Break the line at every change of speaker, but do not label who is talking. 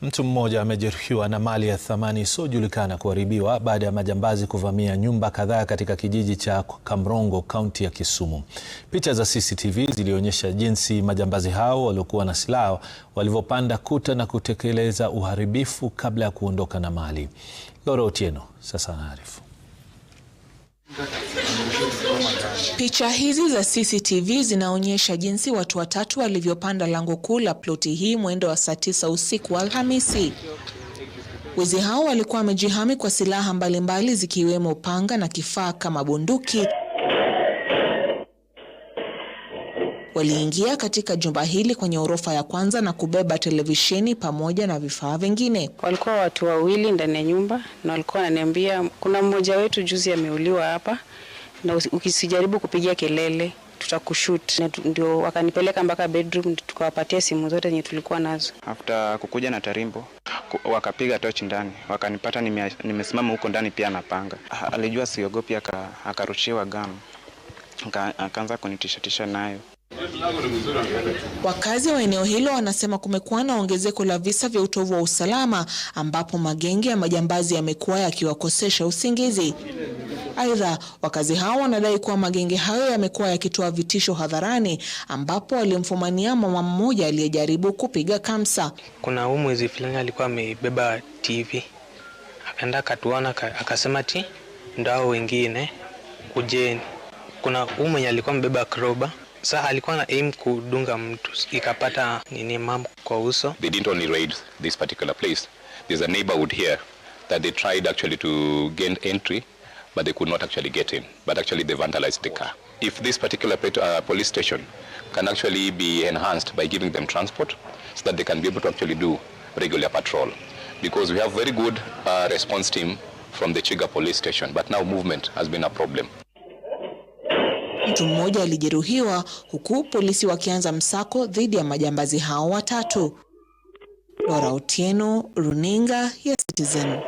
Mtu mmoja amejeruhiwa na mali ya thamani isiyojulikana kuharibiwa baada ya majambazi kuvamia nyumba kadhaa katika kijiji cha Kamrongo, kaunti ya Kisumu. Picha za CCTV zilionyesha jinsi majambazi hao waliokuwa na silaha walivyopanda kuta na kutekeleza uharibifu kabla ya kuondoka na mali. Laura Otieno sasa anaarifu.
Picha hizi za CCTV zinaonyesha jinsi watu watatu walivyopanda lango kuu la ploti hii mwendo wa saa 9 usiku wa Alhamisi. Wezi hao walikuwa wamejihami kwa silaha mbalimbali zikiwemo panga na kifaa kama bunduki. Waliingia katika jumba hili kwenye orofa ya kwanza na kubeba televisheni pamoja na vifaa vingine.
Walikuwa watu wawili ndani ya nyumba na walikuwa wananiambia kuna mmoja wetu juzi ameuliwa hapa na ukisijaribu kupiga kelele tutakushoot. Ndio wakanipeleka mpaka bedroom, tukawapatia simu zote zenye tulikuwa nazo.
After kukuja na tarimbo wakapiga torch ndani, wakanipata nimesimama huko ndani pia na panga. Alijua siogopi, akarushiwa gun, akaanza kunitishatisha nayo.
Wakazi wa eneo hilo wanasema kumekuwa na ongezeko la visa vya utovu wa usalama ambapo magenge ya majambazi yamekuwa yakiwakosesha usingizi. Aidha, wakazi hao wanadai kuwa magenge hayo yamekuwa yakitoa vitisho hadharani ambapo walimfumania mama mmoja aliyejaribu kupiga kamsa.
Kuna huu mwizi fulani alikuwa amebeba TV, akaenda akatuona, akasema ti ndo hao wengine kujeni. Kuna huu mwenye alikuwa amebeba kroba, sasa alikuwa na aim kudunga mtu, ikapata nini mam kwa uso.
They didn't only raid this particular place. There's a neighborhood here that they tried actually to gain entry, but they could not actually get in. But actually they vandalized the car. If this particular police station can actually be enhanced by giving them transport so that they can be able to actually do regular patrol. Because we have very good response team from the Chiga police station, but now movement has been a problem.
Mtu mmoja alijeruhiwa huku polisi wakianza msako dhidi ya majambazi hao watatu. Laura Otieno, Runinga ya Citizen.